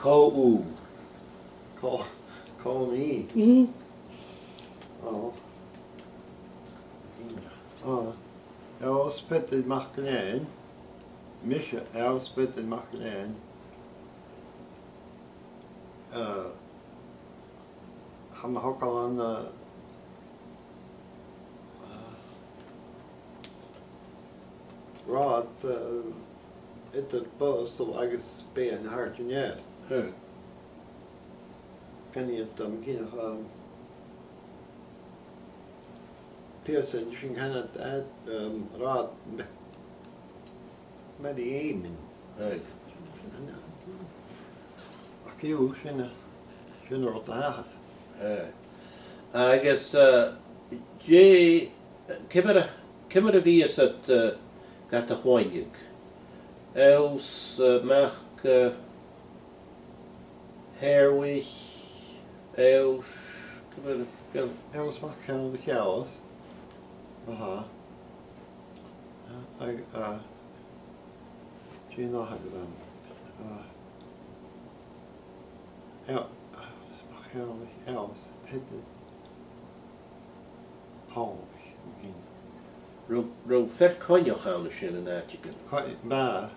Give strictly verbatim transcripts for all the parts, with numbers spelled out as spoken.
Cò thu? Cò, cò mi? Mm. Ò. Ò. Eòs Peadar MacIllEathain. Mise Eòs Peadar MacIllEathain. Eh, tha mo thogail ann an, eh, rathad, eh, eadar Bosal agus Beinn a' Chairt an Ear. Hmm. Chan eil iad, um, cinnteach, um, pìos an sin, chan eil, eh, um, rathad Me-, Mary Eamonn. Right. Ach, fiù, sin a, sin an rud a thachair. Eh. Agus, eh, dè, ciamar a, ciamar a bhios iad, eh, gad chloinne? Eòs, eh, Mac, eh, Thearbhaich, Eòs, ciamar a, ciamar Eòs Mac Thearbhaich Eòs. Aha. Ag, a, dè an ath a bh' ann? A, Eo-, Eòs Mac Thearbhaich Eòs, Peadar Thearbhaich, an cinn. Robh, robh fear Coinneach ann an sin an àiteigin? Co-, bha.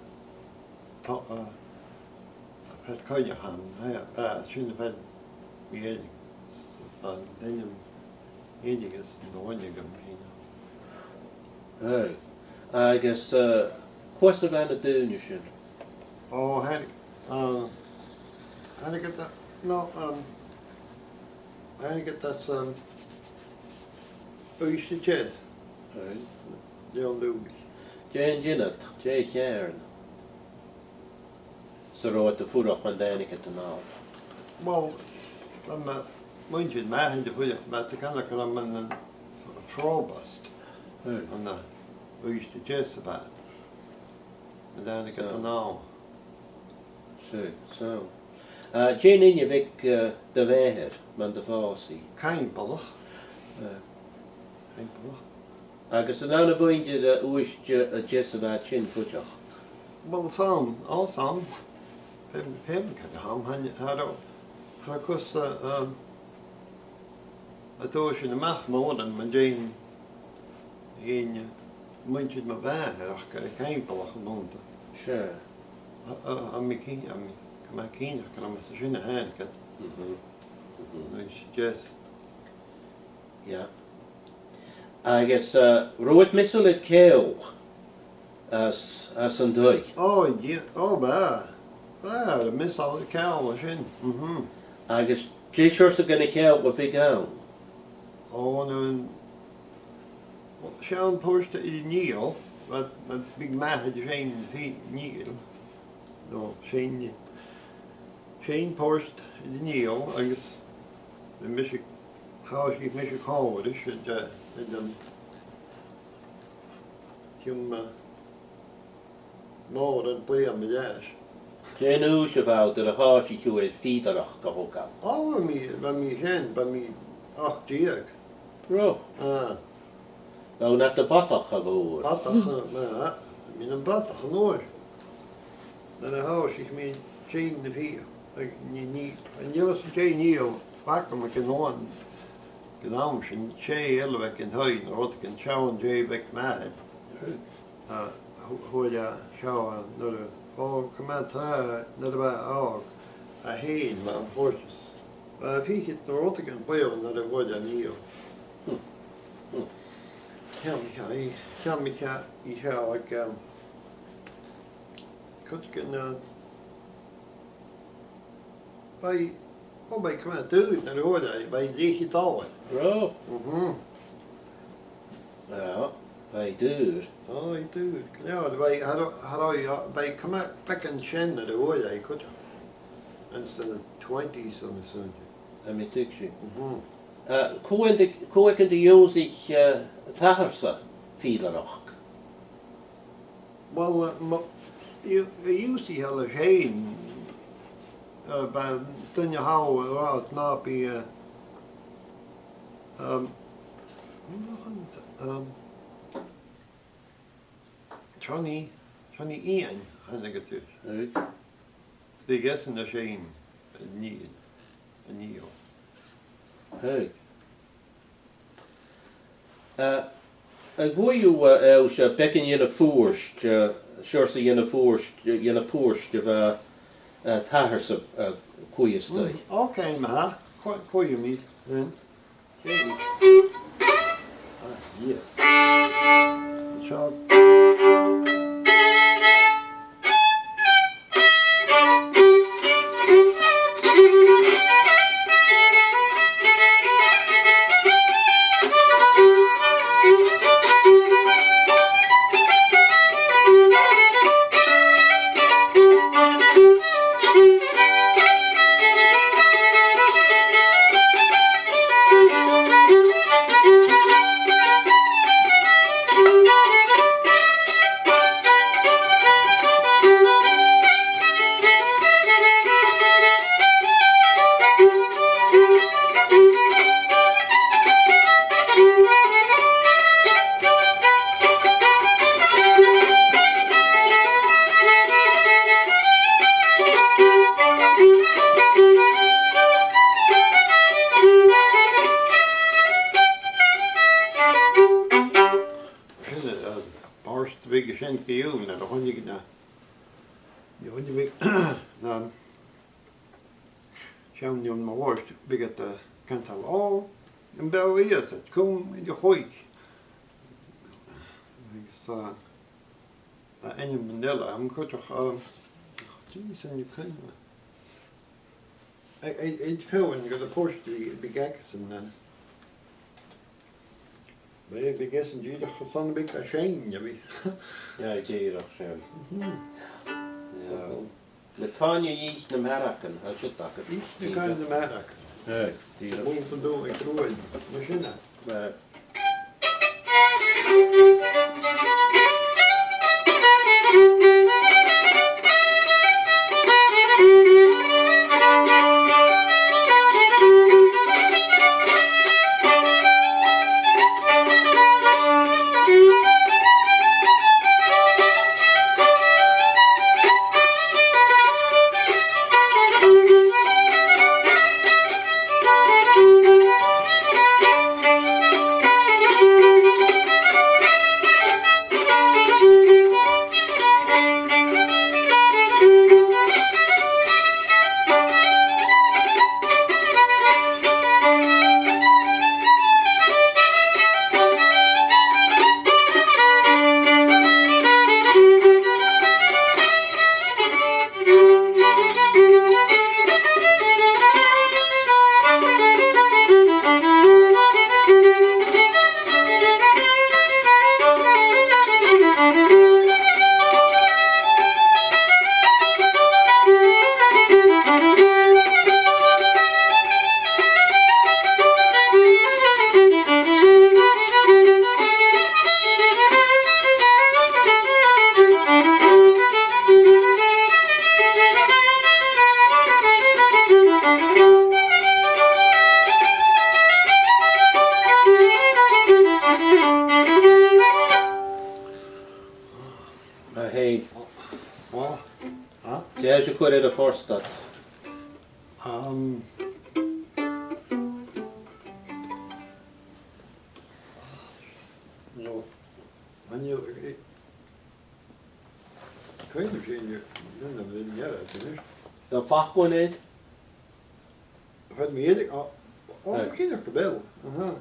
Tha, eh, fear Coinneach ann, eh, bha, sin a bha mi air. Bha an t-ainm Aonghas an Dòmhnaich agam fhìn. Aye. Agus, eh, cò às a bha na daoine sin? Ò, thàinig, eh, thàinig iad, no, um, thàinig iad às, um, Uibhist a Deas. Aye. Leon Lewis. Dè an t-ionad, dè a' cheàrn? 'S an robh iad a' fuireach mun tàinig iad a-nall? Well, bha mo mhuinntir m' athar a' fuireach, bha iad a' cantainn gun robh mi an Provost. Hmm. Ann an Uibhist a Deas a bha iad mun tàinig iad a-nall. Seadh, so. Eh, dè an nì a bh' aig, eh, do mhàthair mun do phòs i? Caimbeulach. Eh. Caimbeulach. Agus an ann a' mhuinntir, eh, Uibhist, eh, a Deas a bha iad sin cuideachd? Well, 's ann, ò, 's ann. Feumaidh, feumaidh gu bheil, chan eil, cha robh, cha robh cus, eh, eh, a' dol sin a-mach mòran mun deidhinn, deidhinn, eh, muinntir mo mhàthar ach gu Caimbeulach a bh' annta. Sure. A, a, tha mi cin-, tha mi, tha mi cinnteach gun ann às a sin a thàinig iad. Mhm. Mhm. Uibhist a Deas. Yeah. Agus, eh, robh iad measail air ceòl às, às an taigh? Ò, yeah, ò, bha. Bha, measail air ceòl an sin. Mhm. Agus dè seòrsa de cheòl a bhiodh ann? Ò, no, seann port Fhìdh Nèill, bha, bha, bhiodh m' athair a' seinn Fhìdh Nèill. No, seinn, seinn port Fhìdh Nèill agus bha mise, thòisich mise còmhla ris, eh, an, an, chum, eh, mòran bliadhna a-nis. Dè an aois a bha thu nuair a thòisich thu air fìdhlearachd a thogail? Ò, bha mi, bha mi sin, bha mi ochd deug. Robh? Ah. Bha thu nad bhodach, a bhòr. Bodach, eh, ma, mi nam bodach an uair. Nuair a thòisich mi a' seinn na fìdhle, ag, nì, nì, an dèidh sin, dè nì, bha agam aig an àm, aig an àm sin, tè eile aig an taigh, no rudeigin, seann tè aig m' athair. A, thu-, thuirt e, seall, nuair a, ò, ciamar a tha, nuair a bha e òg, e fhèin, bha e an còrr is, bha e fichead no rudeigin bliadhna nuair a bhuail e an fhìdh. Hmm. Hmm. Cheannaich e, cheannaich e, i seall aig, um, cuideigin, uh, bha i, ò, bha i gu math daor nuair a bhuail e, bha i leth-cheud dollar. Robh? Mhm. Ò, bha i daor. Ò, bha i daor. Gu leòr, bha i, cha robh, cha robh i, bha i gu math beagan sean nuair a bhuail e cuideachd. Anns na twenties ann an sin. Tha mi a' tuigsinn. Mhm. Eh, cò aig, cò aig an do dh'ionnsaich, eh, an t-athair-sa fìdhlearachd? Well, eh, ma, i, i dh'ionnsaich e leis fhèin, eh, bha duine thall a' ràdh, no bha, eh, um, um, Johnny, Johnny Iain, thàinig e. Right. Bidh esan a' seinn an-diugh, an-diugh. Hey. Eh, an cuala thu, eh, seo beagan dhen a' phort, eh, seòrsa dhen a' phort, eh, dhen a' phort a bha, eh, a' tachairt sa, eh, cuideachd? Mm, okay, ma-thà. Cu-, cuiridh mi sin. Ah, yeah. Seo. Sin, eh, bàrd a bhiodh sin gu h-iomlan, a chunnaic na, na, na, seann, na bhàird, bhiodh iad a' cantainn, "Ò, am beil iad, a' cumail a' chluich." Agus, eh, bha ainmean eile ann cuideachd, eh, dè bha sin a' cantainn? Aig, aig, aig feadhainn gu na port, bhiodh, bhiodh acasan, eh, bhiodh, bhiodh esan dìreach airson a bhith a' seinn, a bhith. Yeah, dìreach sin. Mhm. Yeah. So, na càin a dh'ith na maragan, tha siud agad. Dh'ith na càin na maragan. Aye, dìreach. Bhon an dùthaich a' chruaidh, mar sin, eh. Right. A Sheumais. Huh? Huh? Dè tha sibh a' cur air a' phort ud? Um, no. An e, eh, cuimhne sin, no, no, no, no, no, no. Am faca sibh e? Chuir mi air, o, o, right. Cinnteach gu bheil. Aha.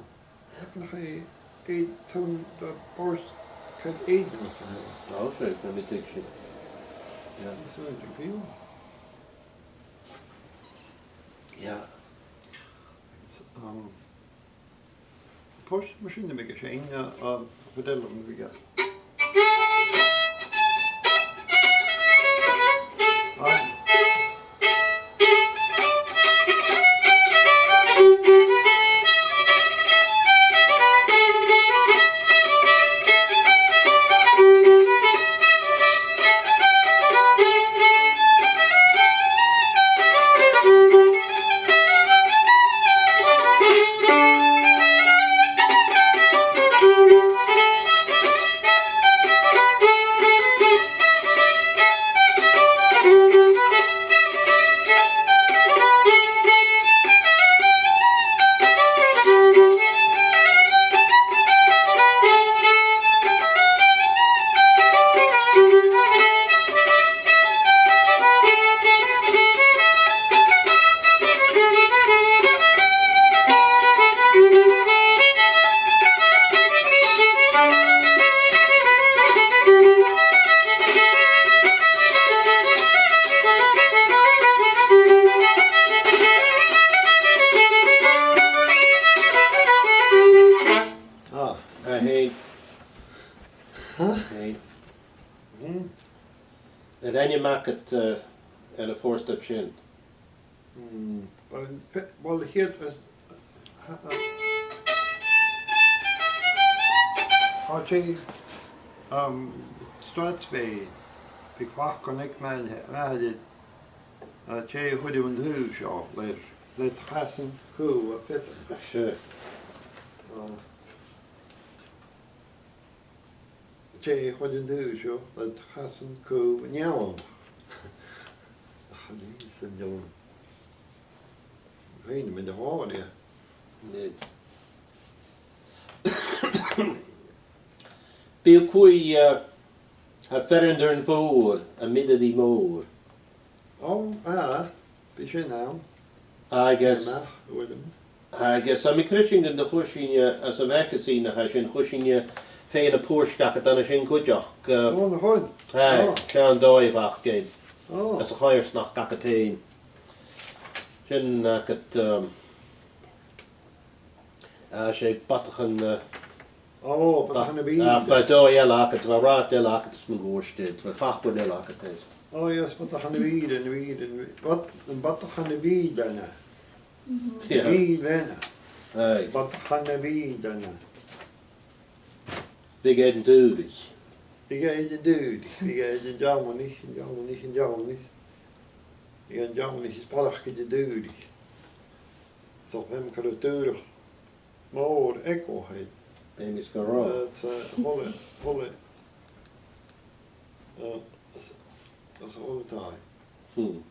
Nach e, e, tha an, am bàrd, cad e, nach e? Ò, 's e, tha mi a' tuigsinn. Yeah. So, thank you. Yeah. Um, Port, mar sin, a bhith a' seinn, a, a, fiddle, a bhith a'. Aye. Am faca tu, eh, air a' phort a tha sin? Mm, well, well, a' chiad, eh, tha e, um, Strathspey, bidh facal aig m' athair, eh, tè a chuireadh an taobh seo, le, le chasan cù a' pheasaidh. Sure. Ah. Tè a chuireadh an taobh seo, le chasan cù an eun. Chan eil san eun. Chan eil mi a' dol a dh'fhaicinn. Nì. Bidh cuid, eh, a' faireachdainn mòr, a' miotair mhòr. Ò, ah, bidh sin ann. Agus, Ach, uaireannan. agus tha mi a' creidsinn gun do chuir sinne, anns a' mhagasaidh a tha sin, chuir sinne fèidh na puirt agad an sin cuideachd, eh, Ò, na chuid. aye, Ò. 's e an dòigh a bh' aca, Ò. anns a' choimhearsnachd agad fhèin. Sin agad, um, Ah, 's e bodachan, eh, Ò, bodachan na bìdh. Ah, bha dòigh eile agad, bha rathad eile agad, is mi an cuairt, bha faclan eile agad, eh. Ò, yes, bodachan na bìdh, na bìdh, na bìdh. What? Am bodachan na bìdh, Anna? Mhm. Yeah. Bìdh, Anna. Aye. Bodachan na bìdh, Anna. Bhiodh e air an dùthaich. Bhiodh e air an dùthaich, bhiodh e air an dealanach, an dealanach, an dealanach. Bhiodh e air an dealanach is barrachd air an dùthaich. So, bha mi a' cur an dùthaich. Mòr eagal, hey. Bidh mi sgur ro. Eh, 's, eh, a h-uile, a h-uile, eh, 's, 's a h-uile taigh. Hmm.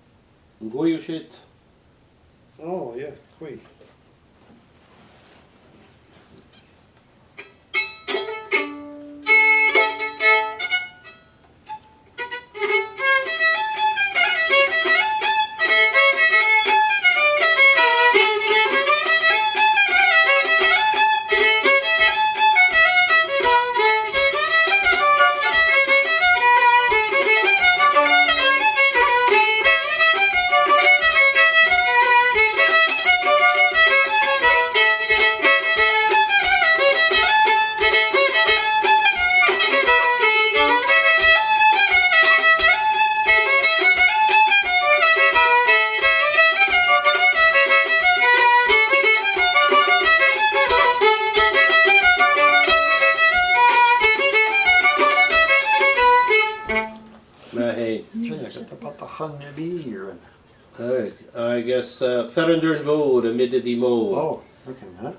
An cuala sibh? Oh, yeah, cuala. Math fhèin. Sin agad am bodachan na bìdh. Aye, agus, eh, fearann mhòr, am miotair mhòr. Oh, okay, huh?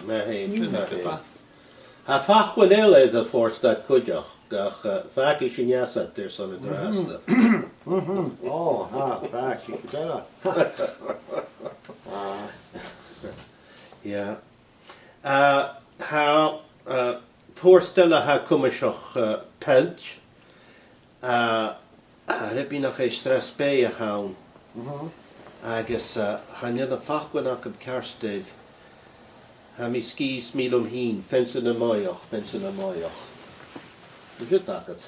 Math fhèin, sin math fhèin. Tha faclan eile air a' phort ud cuideachd, ach, eh, fàgaidh sinn às iad airson an-dràsta. Mhm. Oh, tha, fàgaidh sinn. Ah. Yeah. Eh, tha, eh, phort eile a tha cuimseach, eh, pailt. Eh, eh, rud beag nach e Strathspey a th' ann. Mhm. Agus, eh, chan eil na faclan agam ceart air. Tha mi sgìth 's mi leam fhìn, feansa na maoch, feansa na maoch. An cuala sibh agad?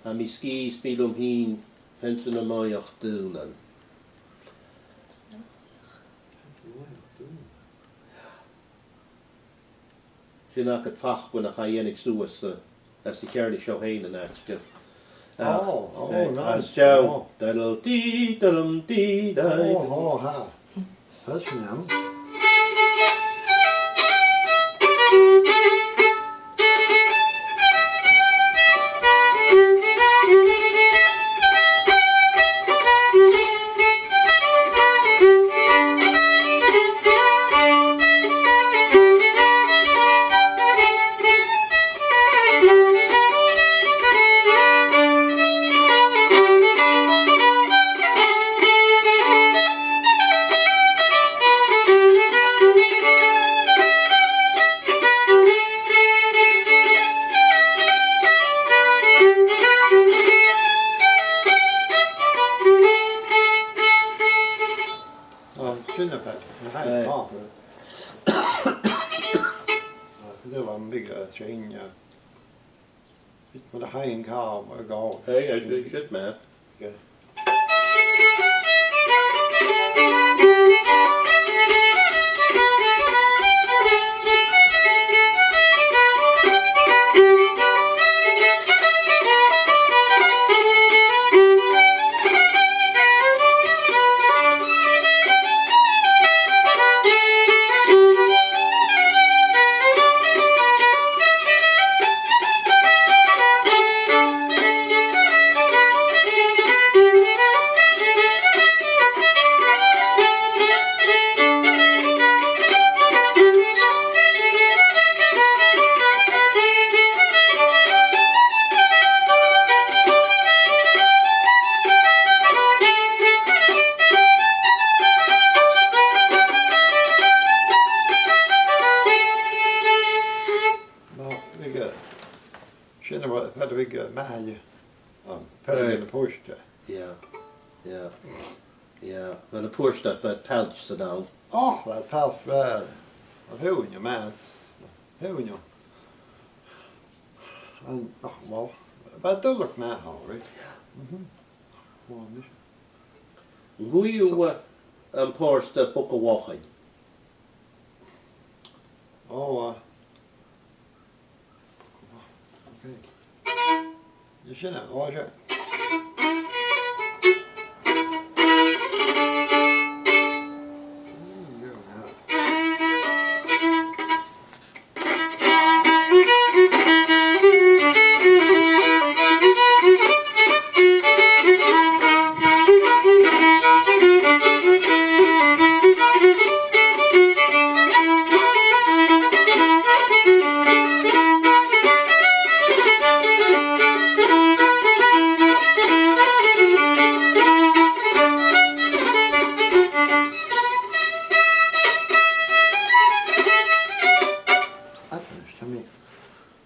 Tha mi sgìth 's mi leam fhìn, feansa na maoch dùnan. Sin agad faclan a chaidh a dhèanamh suas, eh, às a' cheàrnaidh seo fhèin an àiteigin. Ach, oh, oh, eh, nice. Às dèidh, oh. Diddle dee, diddle dee, die. Oh, oh, tha. That's him. Dylan big, uh, change, uh, it would hang calm ago. Hey, I should, should, man. Yeah. No, bhiodh, sin a bha, bhiodh, uh, maille, um, bhiodh na puirt. Yeah, yeah, yeah. Bha na puirt, bha pailt san àm. Och, bha pailt, bha, bha feadhainn math, feadhainn. An, och, well, bha duilleag math, all right. Yeah. Mm-hmm. Well, this. An cuir thu, uh, am puirt am poca bhochain? Oh, uh, okay. Sin e, oh, sure.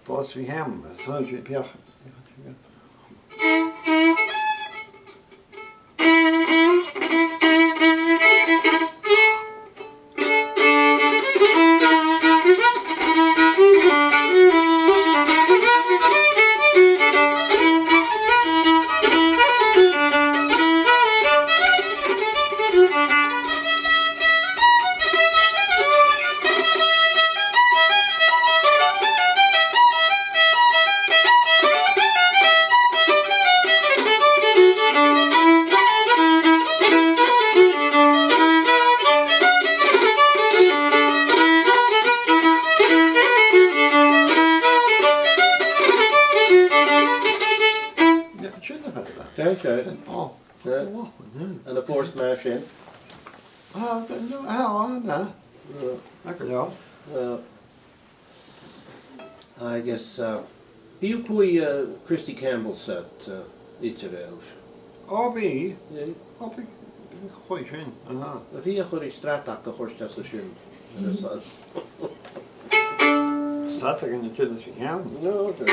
Boss bhí ham, so she piach. Sin a bheil e. Sin, sin. Oh. Yeah. Oh, yeah. An e am puirt mar sin? Ah, d-, no, ah, oh, no. Yeah. Math gu leòr. Yeah. Agus, uh, bha thu a' cluich, uh, Christy Campbell set, uh, idir, eh? Oh, bha? Yeah. Oh, bha, bha, chuir sin, aha. Bha i a' cur i Stratag a chuir às a sin. An e sin? Stratag an e sin a cheann? No, okay.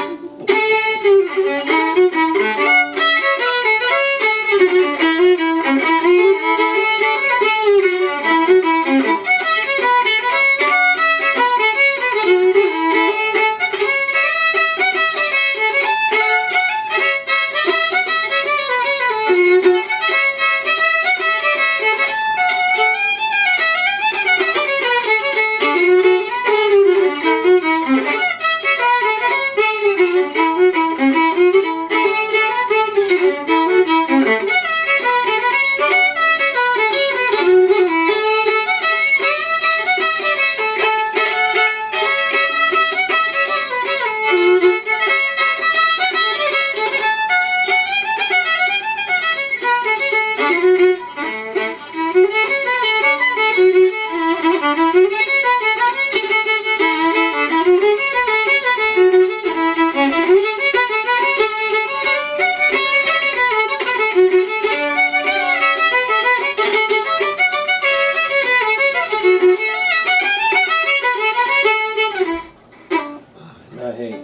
Ah, hey.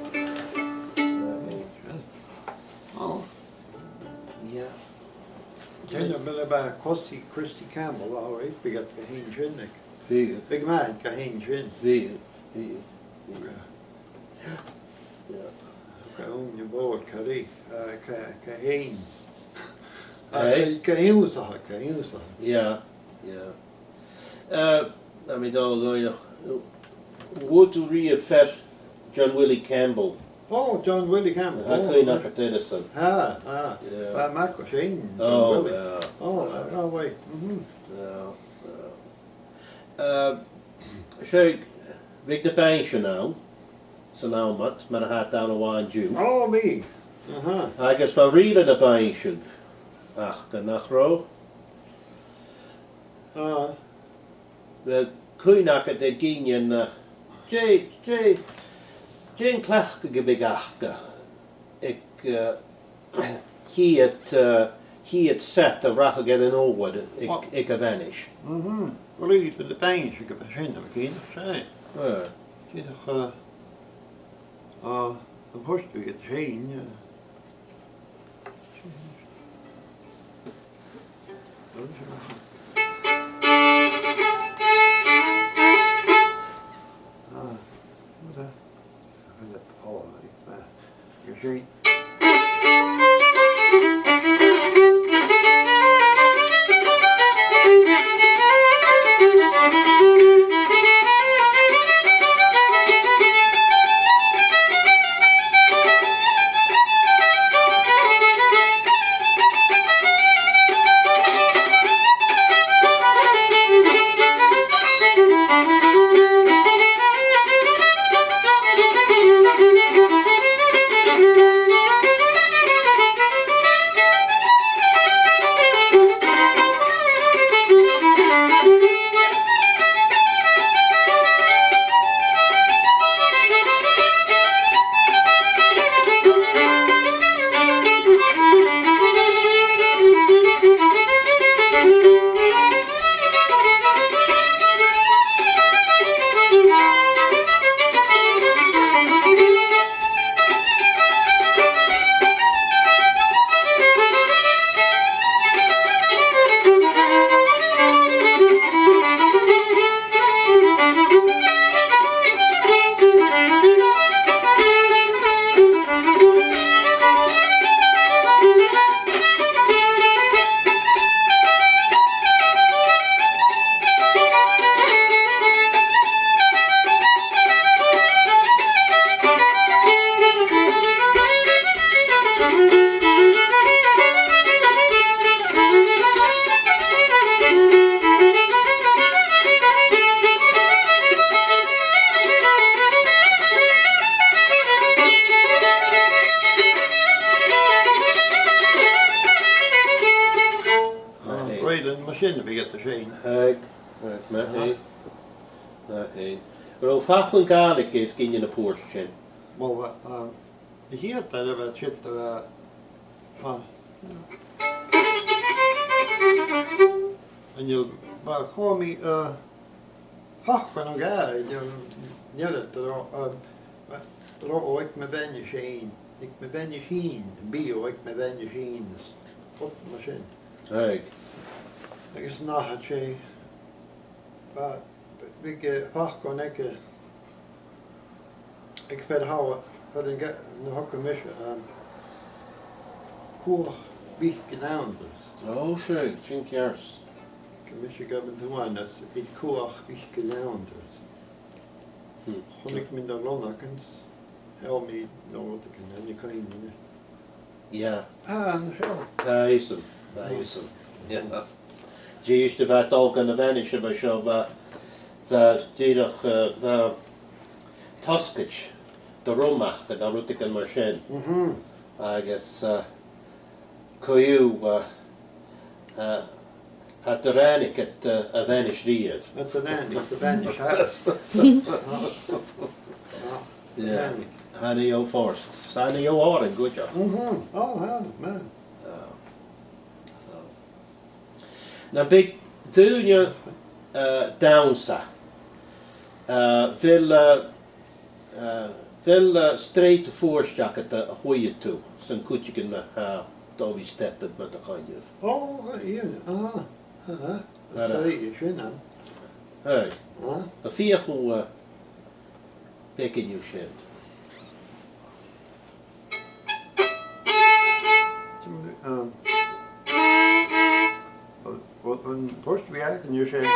Ah, hey. Oh. Yeah. Dè na, bheil e, bha Christy, Christy Campbell, all right, bha iad ga sheinneadh sin, like. Bha. Bha iad ga sheinneadh sin. Bha, bha, bha. Okay. An bhòrd, Carrie, uh, ca, ca fhèin. Eh? Uh, ca ionnsachadh, ca ionnsachadh. Yeah, yeah. Uh, tha mi dol a dh'fhaighneachd, an cuala tu riamh fear John Willie Campbell? Oh, John Willie Campbell. Tha cuimhne agad air sin. Tha, tha. Yeah. Bha mac aige sin, John Willie. Oh, yeah. Oh, yeah, right. Mm-hmm. Yeah, yeah. Uh, 's e, bhiodh na bainnsean ann san àm ud, mar a tha iad ann an-diugh. Oh, bhiodh. Aha. Agus bha riaghladh na bainnse aca, nach robh? Ah. Bheil cuimhne agad air gin de na, dè, dè, dè an cleachdadh a bhiodh aca aig, eh, a' chiad, eh, a' chiad set a rachadh air an fhòmhar aig, aig a' bhainis? Mhm. Well, aig na bainnse, gu bheil sin a' ciallachadh, 's e. Eh. Dìreach, eh, eh, am post bhiodh iad sin, eh. Ah, what a, I found that all right. Ah, you see? Ah, right, an mar sin a bhiodh iad a' seinn. Aig, aig, math fhèin. Math fhèin. An robh faclan Gàidhlig aig gin de na puirt sin? Well, uh, uh, a' chiad uair a bha siud, uh, uh, an uair, bha, chuala mi, uh, faclan Gàidhlig, an uair, an uair, uh, uh, ro, aig mo bhean-nighean, aig mo bhean-nighean, bidh aig mo bhean-nighean, rud mar sin. Aig. Agus an ath, 's e, bha, bhiodh, eh, faclan aige, aig fear thall, fear an ga-, na thuirt mise, um, Cuach Mhic Leòndair. Ò, 's e, sin ceart. Ged a bha mise ag obair an t-uair sin, aig Cuach Mhic Leòndair. Hmm. Chunnaic mi an rud againn, tha mi, no rud againn, an e cuimhne. Yeah. Ah, an seo. Tha fhios agam, tha fhios agam. Yeah. Dìreach a bha dol gu na bainnsean a bha seo, bha, bha dìreach, eh, bha toscaid de rùm aca, no rudeigin mar sin. Mhm. Agus, eh, co-dhiù, eh, eh, cha do ràinig iad, eh, a' bhainis riamh. Cha do ràinig, a' bhainis, tha. Ah, ah, yeah. Ràinig. Thàinig e fhathast. Thàinig e òran cuideachd. Mhm. Oh, yeah, man. Ah. Ah. Nam biodh daoine, eh, a' dannsa, eh, a bheil, eh, eh, a bheil, eh, sreath de phùirt agad a, a chuireadh tu, 's an cuideigin a tha dol a bhith a' stepadh mu do choinneamh? Ò, aidh, ah, ah, ah. Sreath sin, ah. Aidh. Ah. Am feuch thu, eh, beagan dhiubh sin. Um, well, well, an first reaction you say,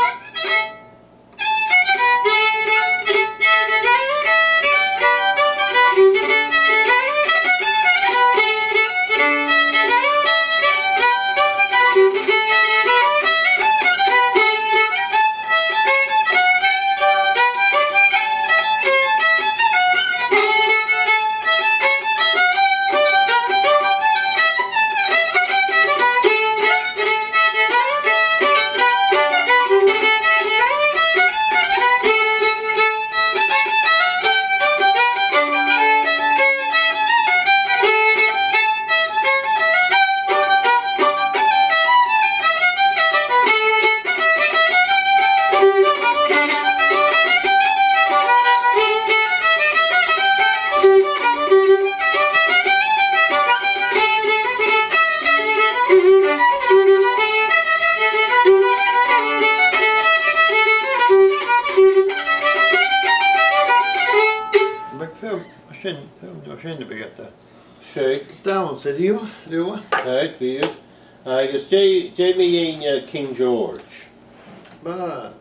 Mac Phil, sin, Phil, no sin a bhí ata. Seadh. Dannsa riamh, riamh. Seadh, bhí. Agus dè, dè mu dheidhinn, eh, King George? Bah.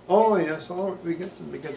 Oh, yes, oh, we get, we get